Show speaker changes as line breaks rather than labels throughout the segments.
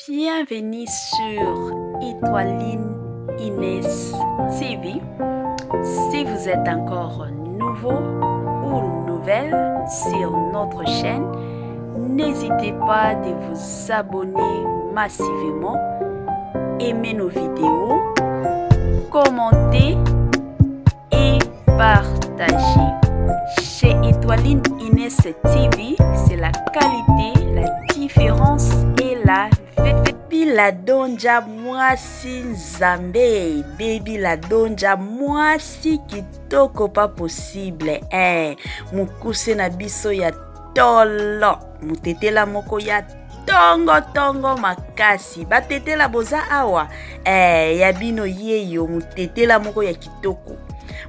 Bienvenue sur Étoiline Inès TV. Si vous êtes encore nouveau ou nouvelle sur notre chaîne, n'hésitez pas de vous abonner massivement, aimer nos vidéos, commenter et partager. Chez Étoiline Inès TV, c'est la qualité, la différence et la Baby la donja mwasi nzambe baby la donja mwasi kitoko pas possible eh mokuse na biso ya tolo motetela moko ya tongo tongo makasi batetela boza awa eh, ya bino yeyo motetela moko ya kitoko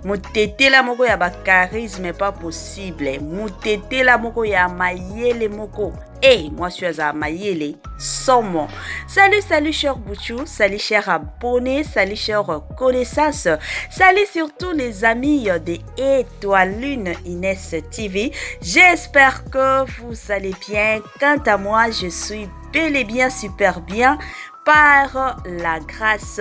motetela moko ya bacharisme pas possible motetela moko ya mayele moko e hey, mwasi oyo azala mayele somo. Salut, salut cher Bouchou, salut cher abonné, salut cher connaissance, salut surtout les amis de Étoile Inès TV. J'espère que vous allez bien. Quant à moi, je suis bel et bien super bien par la grâce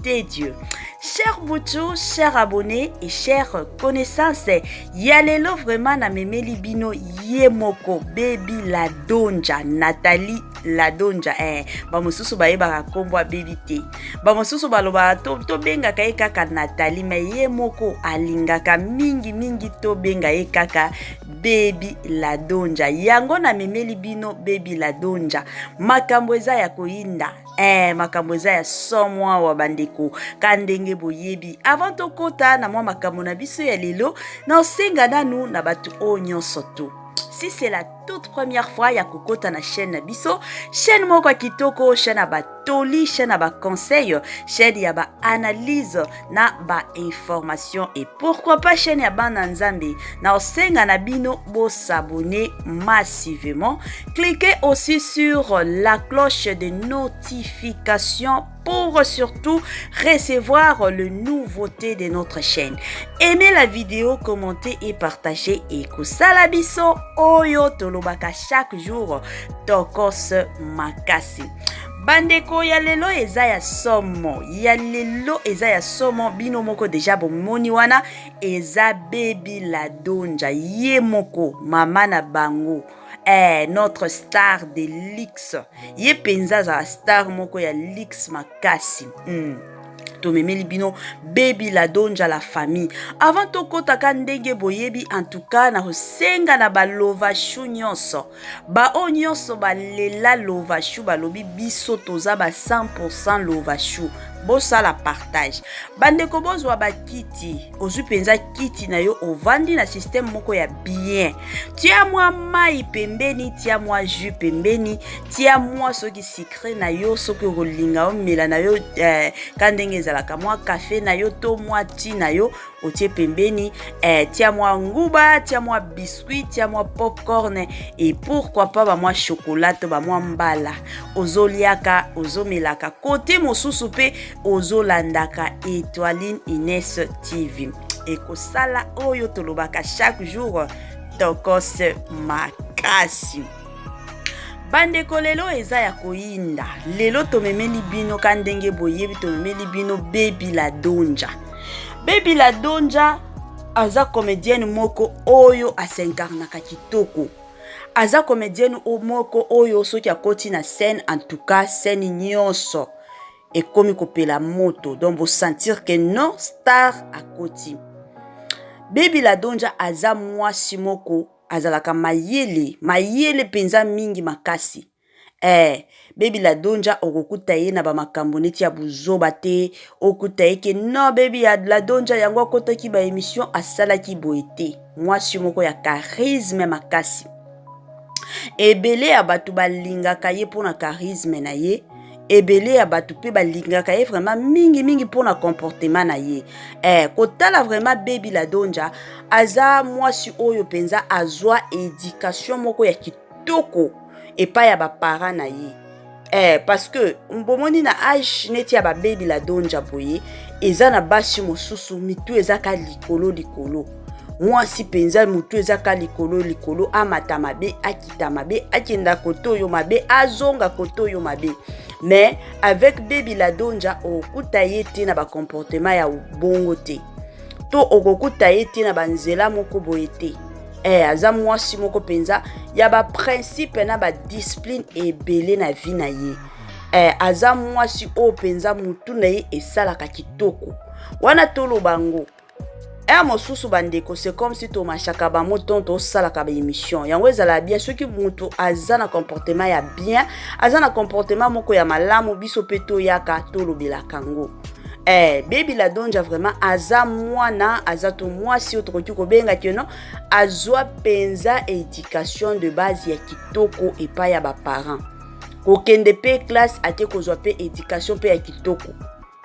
de Dieu. Cher Bouchou, cher abonné et cher connaissance, ya lelo vraiment na memeli bino ye moko baby la donja Nathalie la donja eh bamosusu bayebaka nkombo ya baby te, bamosusu balobaka tobengaka ye kaka Nathalie, mais ye moko alingaka mingi mingi tobenga ye kaka baby la donja. Yango na memeli bino baby la donja, makambo eza ya koyinda. Makambo eza ya somo awa bandeko, ka ndenge boyebi. Avant tokota na mwa makambo na biso ya lelo, naosenga nanu na bato oyo nyonso to si c'est la toute première fois ya kokota na chaîne na biso, chaîne moko ya kitoko, chaîne ya batoli, chaîne ya baconseil, chaîne ya baanalyse na bainformation et pourquoi pas chaîne ya bana nzambe, na osenga na bino bosabonner massivement, cliquez aussi sur la cloche de notification pour surtout recevoir le nouveauté de notre chaîne. Aimez la vidéo, commentez et partagez. Et kosala biso oyo tolobaka chaque jour, tokos makasi. Bandeko, ya lelo eza ya somo, ya lelo eza ya somo. Bino moko deja bomoni wana eza baby la donja ye moko, mama na bango, notre star de luxe. Ye mpenza azala star moko ya luxe makasi. Tomemeli bino baby la donja, la famille. Avant tokɔtaka, ndenge boyebi, en tout cas na kosenga na balovashu nyonso, baoyo nyonso balela lovashu, balobi biso toza ba 100% lovashu, bosala partage. Bandeko, bozwa bakiti, ozwi mpenza kiti na yo, ovandi na système moko ya bien, tia mwa mai pembeni, tia mwa jus pembeni, tia mwa soki sucré na yo, soki okolinga omela na yo, ka ndenge ezalaka, mwa kafe na yo to mwa ti na yo otie pembeni, tia mwa nguba, tia mwa biscuit, tia mwa popcorn et pourquoi pas bamwa chocolat to bamwa mbala. Ozoliaka, ozomelaka, kote mosusu mpe ozolandaka Étoiline Ines TV. Ekosala oyo tolobaka chaque jour, tokos makasi. Bandeko, lelo eza ya koyinda. Lelo tomemeli bino, ka ndenge boyebi, tomemeli bino baby la donja. Baby la donja aza comédienne moko oyo asincarnaka kitoko, aza comédienne moko oyo soki akoti na scène, en tout cas scène nyonso ekomi kopela moto. Donc bosentir que non, star akoti. Baby la donja aza mwasi moko azalaka mayele, mayele mpenza mingi makasi. Baby la donja, okokuta ye na bamakambo neti ya buzoba te. Okuta ye que non, baby ya la donja yango akɔtaki baémission, asalaki boye te. Mwasi moko ya charisme makasi, ebele ya bato balingaka ye mpona charisme na ye, ebele ya bato mpe balingaka ye vraiment mingimingi mpona comportement na ye. Kotala vraiment baby la donja, aza mwasi oyo mpenza azwa éducation moko ya kitoko epai ya baparent na ye, parce que bomoni na age neti ya babebi la donja boye, eza na basi mosusu mitu ezaka likolo likolo. Mwasi mpenza motu ezaka likolo likolo, amata mabe, akita mabe, akenda kote oyo mabe, azonga kote oyo mabe. Mais avec Baby Ladonja, okokuta ye te na bacomportement ya bongo te, to okokuta ye te na banzela moko boye te. Aza mwasi moko mpenza ya baprincipe na badiscipline ebele na vie na ye. Aza mwasi oyo mpenza mutu na ye esalaka kitoko. Wana toloba yango ere mosusu, bandeko, c'est comme si tomashaka bango ton tosalaka baémission. Yango ezala bien soki moto aza na comportement ya bien, aza na comportement moko ya malamu, biso mpe toyaka tolobelaka yango. Baby Ladonja vraiment aza mwana, aza to mwasi oyo tokoki kobenga que non, azwa mpenza éducation de base ya kitoko epai ya baparent. Kokende mpe classe ate, kozwa mpe éducation mpe ya kitoko.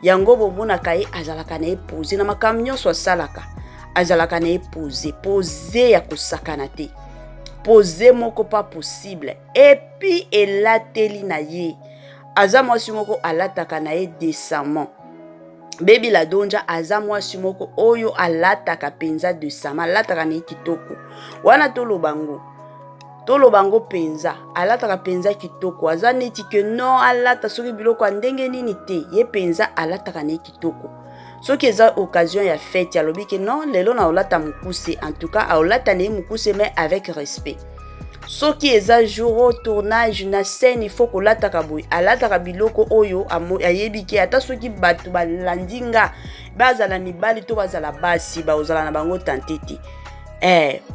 Yango bomonaka ye azalaka na ye posé na makambo nyonso asalaka, azalaka na ye posé, posé ya kosakana te, posé moko pas possible. Et puis elateli na ye, aza mwasi moko alataka na ye décemment. Baby Ladonja aza mwasi moko oyo alataka mpenza décemment, alataka na ye kitoko. Wana toloba ngo, toloba ngo mpenza, alataka mpenza kitoko. Aza neti que non, alata soki biloko ya ndenge nini te, ye mpenza alataka na ye kitoko. Soki eza occasion ya fête, alobi que non, lelo na olata mokuse. En tout cas aolata na ye mokuse, mais avec respect. Soki eza jour o tournage na scène, il faut kolataka boye, alataka biloko oyo ayebi que ata soki bato balandi nga, bazala mibali to bazala basi, bakozala na bango tante te.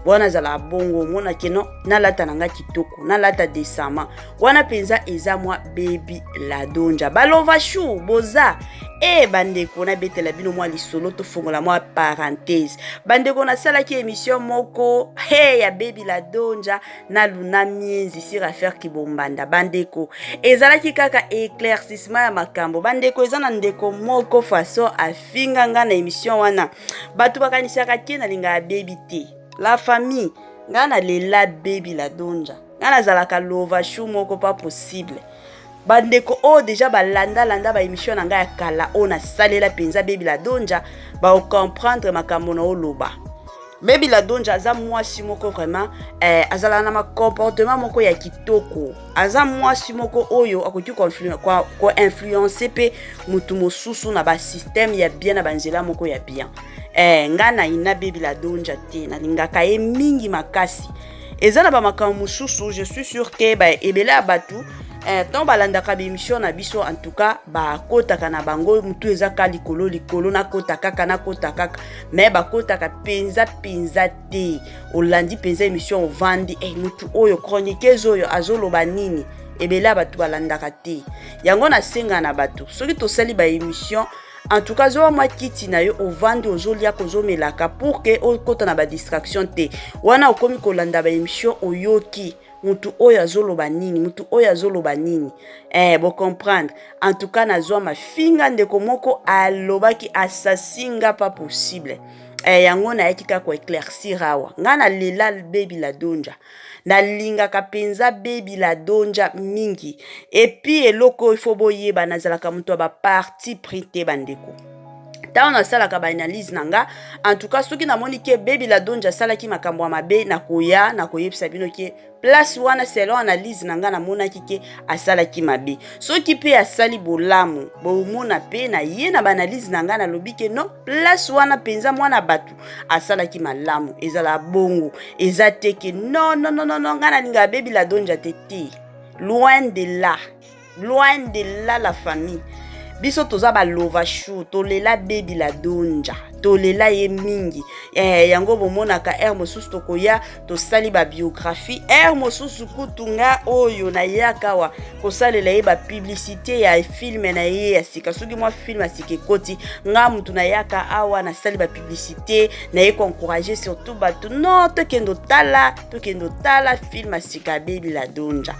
Wana azalaka bongo. Omona que non, nalata na nga kitoko, nalata décemment. Wana mpenza eza mwa Baby Ladonja. Balovashu boza e bandeko, nabetela bino mwa lisolo, tofongola mwa parenthèse. Bandeko, nasalaki émission moko he ya Baby Ladonja na Luna Mienzi sur affaire Kibombanda. Bandeko, ezalaki kaka éclaircissement ya makambo. Bandeko, eza na ndeko moko, façon afinga nga na émission wana, bato bakanisaka que nalingaka Baby te. La famille, ngai nalela Baby Ladonja, ngai nazalaka lovashu moko pas possible. Bandeko oyo déjà balandalanda baémission na ngai ya kala oyo nasalela mpenza Baby Ladonja, bakocomprendre makambo na oloba. Baby Ladonja aza mwasi moko vraiment azalaka na macomportement moko ya kitoko. Aza mwasi moko oyo akoki koinfluence mpe motu mosusu na basystème ya bien, na banzela moko ya bien. Ngai nayina Baby Ladonja te, nalingaka ye mingi makasi. Eza na bamakambo mosusu, je suis sûr que ebele ya bato, ntango balandaka baémission na biso, en tout cas bakotaka na bango motu eza ka likolo likolo, nakota kaka, nakota kaka, mais bakotaka mpenza mpenza te. Olandi mpenza émission, ovandi, motu oyo chroniqueuse oyo azoloba nini? Ebele ya bato balandaka te. Yango nasenga na bato, soki tosali baémission, en tout cas zowa mwa kiti na yo, ovandi, ozoliaka, ozomelaka, pour que okota na badistraction te. Wana okomi kolanda baémission, oyoki mutu oyo azoloba nini, mutu oyo azoloba nini. Bocomprendre. En tout cas nazwa mafinga, ndeko moko alobaki asasinga pas possible. Yango nayaki kaka koéclaircir awa. Ngai nalela Baby Ladonja, nalingaka mpenza Baby Ladonja mingi. Et puis eloko oyo ifo boyeba, nazalaka moto ya baparti pris te. Bandeko, ntango nasalaka baanalyse na nga, en tout cas soki namoni que Baby Ladonja asalaki makambo ya mabe, nakoya nakoyebisa bino que place wana, selon analyse na nga, namonaki que asalaki mabe. Soki mpe asali bolamu, bomona mpe na ye na baanalyse na ngai, nalobi que non, place wana mpenza mwana bato asalaki malamu. Ezala bongo, eza te que non, non, non, non, non, ngai nalingaka Baby Ladonja te te, loin de là, loin de là. La famille, biso toza balova chou, tolela Baby Ladonja, tolela ye mingi. Yango bomonaka ere mosusu tokoya tosali babiographie, ere mosusu kutu nga oyo nayaka awa kosalela ye bapublicité ya film na ye ya sika. Soki mwa film ya sika ekoti, nga mutu nayaka awa, nasali bapublicité na ye, koencourage surtout bato, non, tokende otala, tokende otala film ya sika ya Baby Ladonja.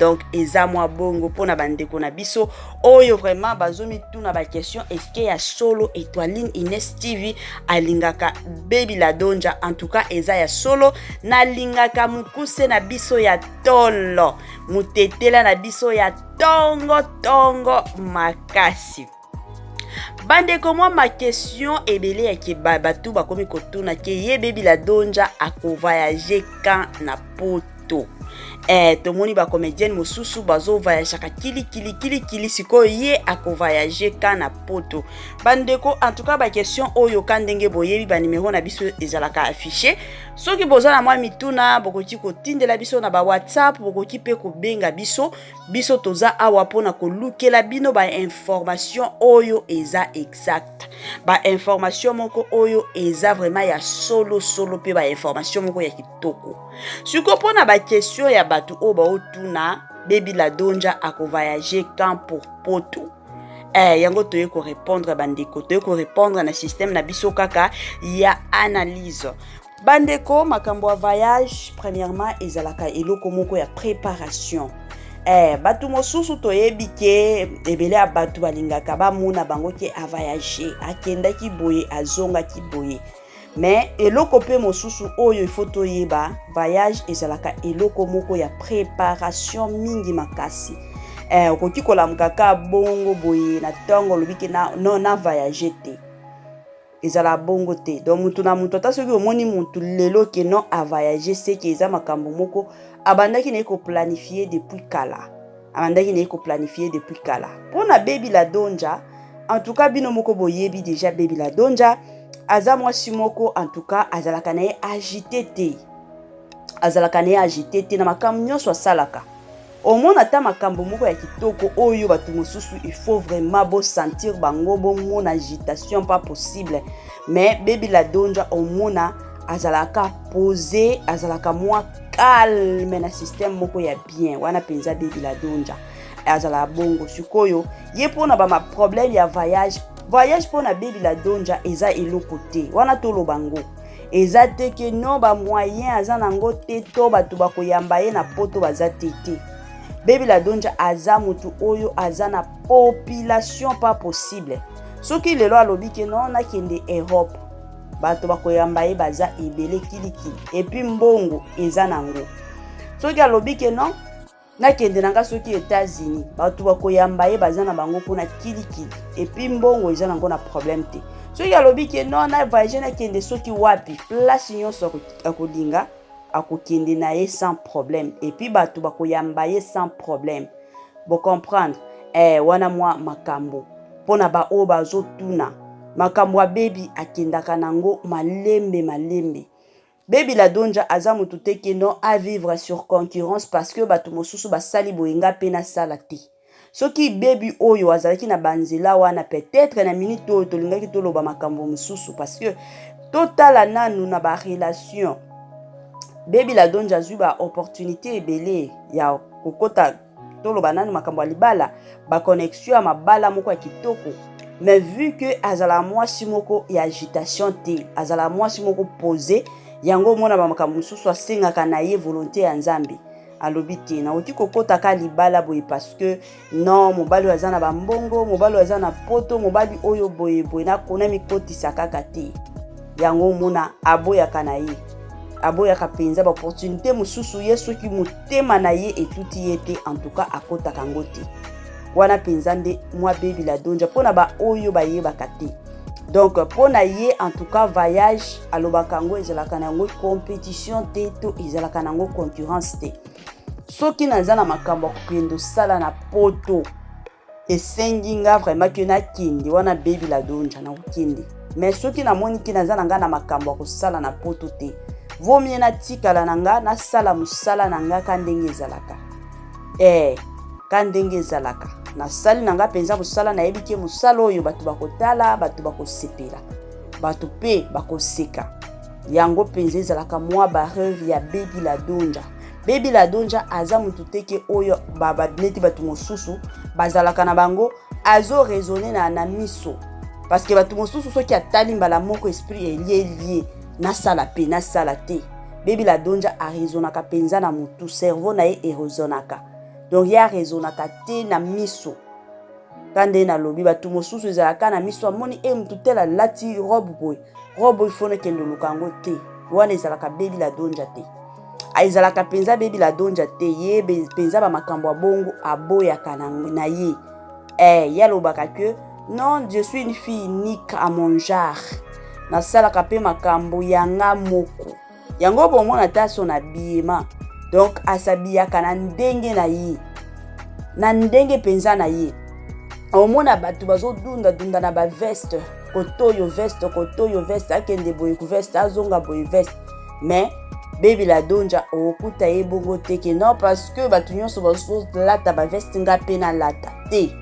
Donc eza mwa bongo mpona bandeko na biso oyo vraiment bazomituna baquestion: est-ce ya solo Etoiline Ines TV alingaka Baby Ladonja? En tout cas eza ya solo, nalingaka mokuse na biso ya tolo, motetela na biso ya tongo tongo makasi. Bandeko, mwa maquestion ebele ya bato bakomi kotuna que ye Baby Ladonja akovoyage quand na Poto. poto. Tomoni bacomédienne mosusu bazovoyageaka kilikili kilikili, sikoyo ye akovoyage ka na poto. Bandeko, en tout cas baquestion oyo, ka ndenge boyebi, banimero na biso ezalaka affiché. Soki boza na mwa mituna, bokoki kotindela biso na bawhatsapp, bokoki mpe kobenga biso. Biso toza awa mpona kolukela bino bainformation oyo eza exact, bainformation moko oyo eza vraiment ya solo solo, mpe bainformation moko ya kitoko. Sikoyo, mpona baquestion ya bato oyo baotuna Baby La Dondja akovoyage quand pour poto, yango toye korépondre. Bandeko, toye korépondre na système na biso kaka ya analyse. Bandeko, makambo ya voyage, premièrement, ezalaka eloko moko ya préparation. Bato mosusu, toyebi ke ebele ya bato balingaka bamona bango ke avoyage, akendaki boye, azongaki boye. Mais eloko mpe mosusu oyo ifo toyeba, voyage ezalaka eloko moko ya préparation mingi makasi. Okoki kolamuka ka bongo boye na ntongo, olobi ke no na voyage te, ezala bongo te. Donc mutu na mutu, ata soki omoni mutu lelo ke non, avoyage, seke eza makambo moko abandaki na ye koplanifie depuis kala, abandaki na ye koplanifie depuis kala. Mpona Baby La Dondja, en tout cas bino moko boyebi déjà, Baby La Dondja aza mwasi moko, en tout cas azalaka na ye agité te, azalaka na ye agité te na makambo nyonso asalaka. Omona ata makambo moko ya kitoko oyo bato mosusu, il faut vraiment bosentir bango, bomona agitation pas possible. Mais Baby La Dondja, omona azalaka posé, azalaka mwa calme na système moko ya bien. Wana mpenza Baby La Dondja azalaka bongo. Sikoyo ye, mpona bamaproblème ya voyage, voyage mpona Baby La Dondja eza eloko te. Wana toloba ngo eza te ke no bamoyen aza nango te, to bato bakoyamba ye na poto baza te te. Baby La Dondja aza motu oyo aza na population pas possible. Soki lelo alobi ke no, nakende Europe, bato bakoyamba ye baza ebele kilikili, et puis mbongo eza nango. Soki alobi ke non, nakende na nga soki États-Unis, bato bakoyamba ye baza na bango mpona kilikili, et puis mbongo eza nango na problème te. Soki alobi ke non, na voyage, nakende soki wapi, place nyonso akolinga, akokende na ye sans problème, et puis bato bakoyamba ye sans problème. Bocomprendre wana mwa makambo mpona baoyo bazotuna makambo ya Baby. Akendaka nango malembe malembe. Baby La Dondja aza motu te ke non, avivre sur concurrence, parce que bato mosusu basali boye, nga mpe nasala te. Soki Baby oyo azalaki na banzela wana, peut-être na minute oyo tolingaki toloba makambo mosusu, parce que totala nanu na barelation. Baby La Dondja azwi baopportunité ebele ya kokota, toloba nanu makambo ya libala, baconnexion ya mabala moko ya kitoko. Mais vu que azala mwasi moko ya agitation te, azala mwasi moko posé, yango omona bamakambo mosusu asengaka na ye volonté ya Nzambe. Alobi te, nakoki kokɔta ka libala boye parce que non, mobali oyo aza na bambongo, mobali oyo aza na poto, mobali oyo boyeboye, nakona mikotisa kaka te. Yango omona aboyaka na ye, aboyaka mpenza baopportunité mosusu. Ye soki motema na ye etuti ye te, en tout cas akɔtaka yango te. Wana mpenza nde mwa Baby La Dondja mpona baoyo bayebaka te. Donc mpo na ye, en tout cas voyage, alobaka yango, ezalaka na yango compétition te, to ezalaka na yango concurrence te. Soki naza na makambo ya kokende osala na poto, esengi nga vraiment ke nakende, wana Baby La Dondja nakokende. Mais soki namoni ke naza na nga na makambo ya kosala na poto te, vaut mieux natikala na nga, nasala mosala na nga ka ndenge ezalaka. Ka ndenge ezalaka, nasali na nga mpenza mosala, nayebi ke mosala oyo bato bakotala, bato bakosepela, bato mpe bakoseka. Yango mpenza ezalaka mwa barêve ya Baby La Dondja. Baby La Dondja aza motu te ke oyo neti bato mosusu bazalaka na bango, azoraisonne na miso, parce que bato mosusu soki atali mbala moko, esprit elielie, nasala mpe nasala te. Baby La Dondja araisonnaka mpenza na motu, cerveau na ye eraisonnaka. Donc ye araisonnaka te na miso. Ka nde nalobi, bato mosusu ezalaka na miso, amoni e motu tel alati robe boye, robe oyo ifo nakende oluka yango te. Wana ezalaka Baby La Dondja te, ezalaka mpenza Baby La Dondja te. Ye mpenza bamakambo ya bongo aboyaka na ye. Ye alobaka ke non, je suis une fille unique à mon genre, nasalaka mpe makambo yanga moko. Yango bomona ata so na biyema Donc asabiyaka na ndenge na ye, na ndenge mpenza na ye. Omona bato bazodundadunda na baveste, kotoyo veste, kotoyo veste, akende boye veste, azonga boye veste, mais Baby La Dondja okokuta ye bongo te ke non, parce que bato nyonso bazolata baveste, nga mpe nalata te.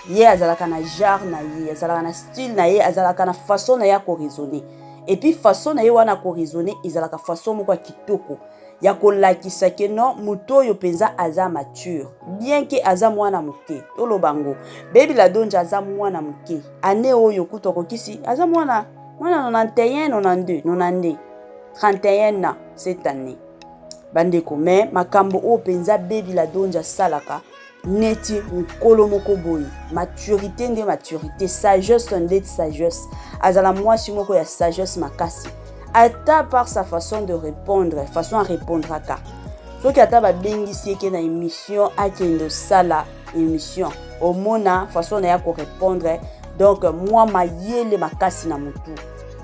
Ye azalaka na genre na ye, azalaka na style na ye, azalaka na façon na ye ya koraisonner. Et puis façon na ye wana koraisonner ezalaka façon moko ya kitoko ya kolakisa ke non, moto oyo mpenza aza mature, bien ke aza mwana moke. Toloba ngo, Baby La Dondja aza mwana moke. Ane oyo kutu akokisi, aza mwana mwana 91, 92, 92, 31 ans cette année, bandeko. Mais makambo oyo mpenza Baby La Dondja asalaka neti nkolo moko boye, maturité nde maturité, sagesse nde sagesse. Azala mwasi moko ya sagesse makasi, ata par sa façon de répondre, façon arépondraka. Soki ata babengisi eke na émission, akende osala émission, omona façon na ye korépondre. Donc mwa mayele makasi na motu,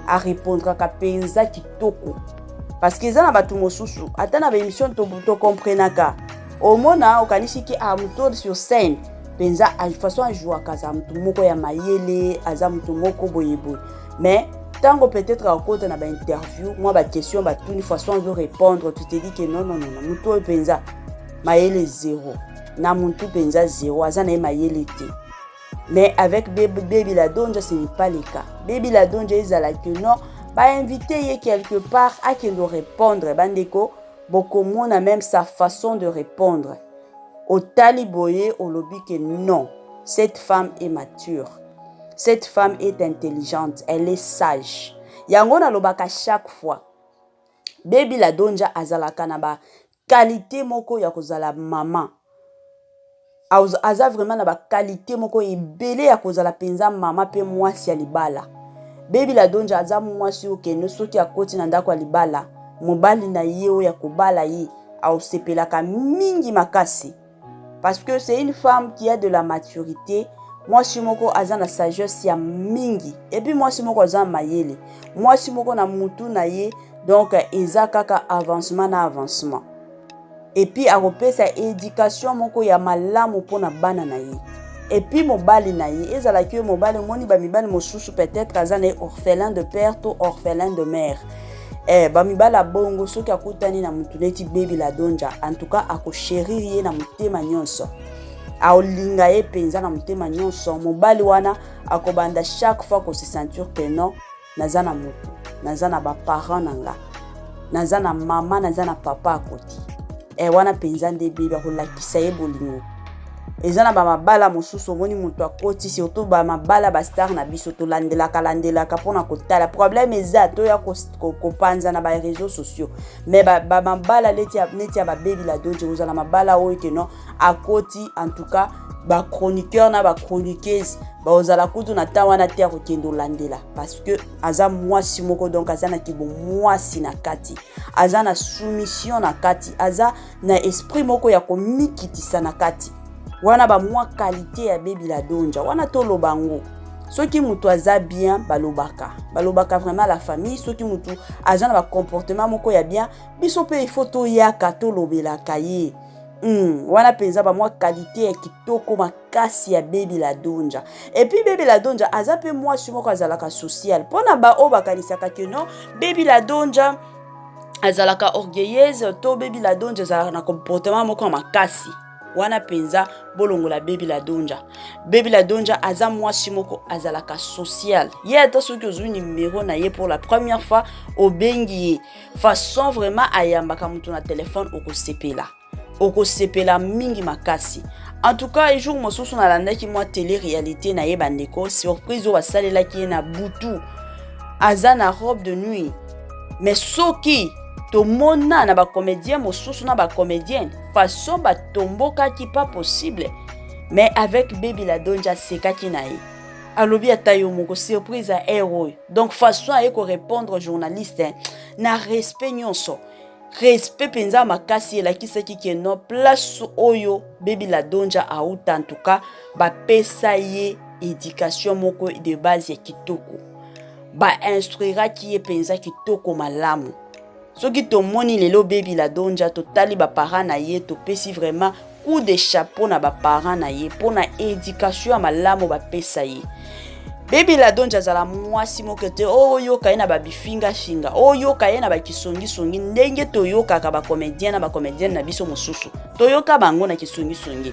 arépondraka mpenza kitoko, parce que eza na bato mosusu, ata na baémission tokomprenaka, omona okanisi ke a moto sur scène mpenza, façon ajwaka, aza motu moko ya mayele, aza motu moko boyeboye. Mais ntango peut-être akota na bainterview, mwa baquestion batuni, façon azo répondre, tu te dis que non, non, non, motu oyo mpenza mayele zéro na motu, mpenza zéro, aza na ye mayele te. Mais avec Baby La Dondja, ce n'est pas le cas. Baby La Dondja, ezalaki non, bainvite ye quelque part, akende répondre, bandeko, bokomona même sa façon de répondre, otali boye, olobi ke non, cette femme est mature, cette femme est intelligente, elle est sage. Yango nalobaka chaque fois, Baby La Dondja azalaka na baqualité moko ya kozala mama. Aza vraiment na baqualité moko ebele ya kozala mpenza mama mpe mwasi ya libala. Baby La Dondja aza mwasi okende, soki akoti na ndako ya libala, mobali na ye oyo ya kobala ye aosepelaka mingi makasi, parce que c'est une femme qui a de la maturité. Mwasi moko aza na sagesse ya mingi, et puis mwasi moko aza na mayele, mwasi moko na mutu na ye. Donc eza kaka avancement na avancement. Et puis akopesa éducation moko ya malamu mpona bana na ye. Et puis mobali na ye ezalaki oyo mobali, omoni bamibali mosusu peut-être aza na ye orphelin de père to orphelin de mère. Bamibali abongo, soki akutani na motu neti Baby La Dondja, en tout cas akochérir ye na motema nyonso, aolinga ye mpenza na motema nyonso. Mobali wana akobanda chaque fois kose sentir ke non, naza na motu, naza na baparent na nga, naza na mama, naza na papa akoti. Wana mpenza nde Baby akolakisa ye bolingo. Eza na bamabala mosusu, omoni moto akoti, surtout bamabala bastar na biso, tolandelaka landelaka mpona kotala. Problème eza toya kopanza na baréseaux sociaux. Mais bamabala neti ya baBaby La Dondja, kozala mabala oyo ke non, akoti, en tout cas bachroniqueur na bachroniqueuse bazala kutu na ntan wana te ya kokende olandela, parce que aza mwasi moko, donc aza na kibomwasi na kati, aza na soumission na kati, aza na esprit moko ya komikitisa na kati. Wana bamwa qualité ya Baby La Dondja wana, toloba yango. Soki moto aza bien, balobaka, balobaka vraiment la famille. Soki motu aza na bacomportement moko ya bien, biso mpe ifo toyaka tolobelaka ye. Wana mpenza bamwa qualité ya kitoko makasi ya Baby La Dondja. Et puis Baby La Dondja aza mpe mwasi moko azalaka social. Mpona baoyo bakanisaka ke non, Baby La Dondja azalaka orgueilleuse to Baby La Dondja azalaka na comportement moko ya makasi, wana mpenza bolongola Baby La Dondja. Baby La Dondja aza mwasi moko azalaka social. Ye ata soki ozwi numero na ye pour la première fois, obengi ye, façon vraiment ayambaka moto na telefone, okosepela, okosepela mingi makasi. En tout cas, jour mosusu nalandaki mwa télé réalité na ye, bandeko, surprise oyo basalelaki ye na butu, aza na robe de nuit. Mais soki tomona na bacomédien mosusu na bacomédienne, façon batombokaki, pas possible. Mais avec Baby La Dondja, asekaki na ye, alobi ata yo moko, surprise ya aire oyo. Donc façon aye korépondre journaliste na respect nyonso, respect mpenza makasi, elakisaki ke non, place oyo Baby La Dondja auta, en tout cas bapesa ye éducation moko de base ya kitoko, bainstruiraki ye mpenza kitoko malamu. Soki tomoni lelo Baby la Dondja, totali ba parents na ye, topesi vraiment coup de chapeau na ba parents na ye mpo na education ya malamu bapesa ye. Baby la Dondja azala mwasi moko te oyoka ye na babifingafinga, oyoka ye na bakisongisongi ndenge toyokaka bacomédien na bacomédienne na biso mosusu, toyoka bango na kisongisongi,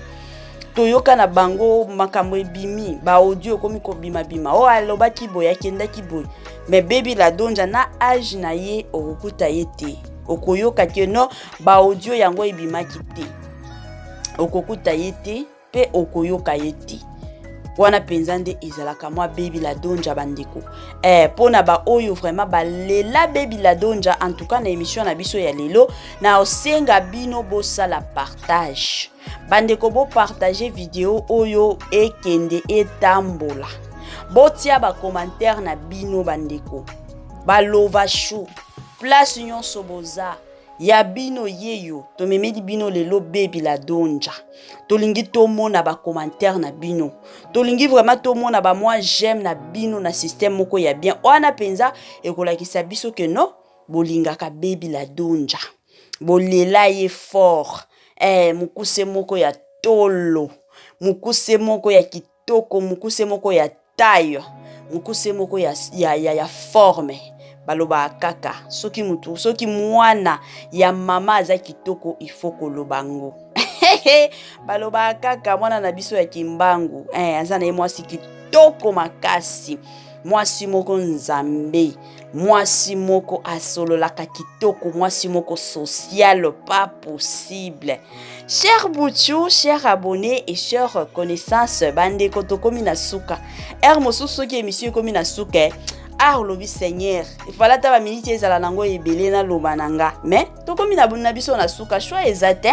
toyoka na bango makambo ebimi, baaudio ekomi kobimabima, oyo alobaki boye, akendaki boye. Mais Baby la Dondja na age na ye, okokuta ye te, okoyoka ke no baaudio yango ebimaki te, okokuta ye te mpe okoyoka ye te. Wana mpenza nde ezalaka mwa Baby la Dondja, bandeko. Mpo na baoyo vraiment balela Baby la Dondja, en tout cas na émission na biso ya lelo, na osenga bino bosala partage, bandeko, bopartage video oyo ekende etambola, botia bacommentaire na bino, bandeko balova chou, place nyonso boza ya bino yeyo. Tomemeli bino lelo Baby la Dondja, tolingi tomona bacommentaire na bino, tolingi vraiment tomona bamwa j'aime na bino na système moko ya bien. Wana mpenza ekolakisa biso ke no bolingaka Baby la Dondja, bolela ye fort. Mokuse moko ya tolo, mokuse moko ya kitoko, mokuse moko ya taille, mokuse moko ya forme. Balobaka kaka soki mutu, soki mwana ya mama aza kitoko, il faut koloba ngo. Balobaka kaka mwana na biso ya Kimbangu, aza na ye mwasi kitoko makasi, mwasi moko nzambe, mwasi moko asololaka kitoko, mwasi moko social pas possible. Cher Bouchou, cher abonné et cher connaissance, bandeko, tokomi na suka. Heure mosusu soki émission ekomi na suka, ah, olobi Seigneur, efala ata baminiti ezala nango ebele naloba na nga, mais tokomi na biso na suka, choix eza te.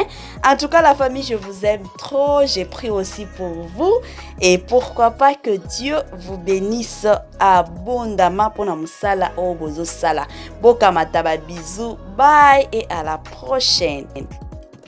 En tout cas, la famille, je vous aime trop, j'ai pris aussi pour vous et pourquoi pas que Dieu vous bénisse abondamment mpona mosala oyo bozosala. Bokamata babisous, bye et à la prochaine.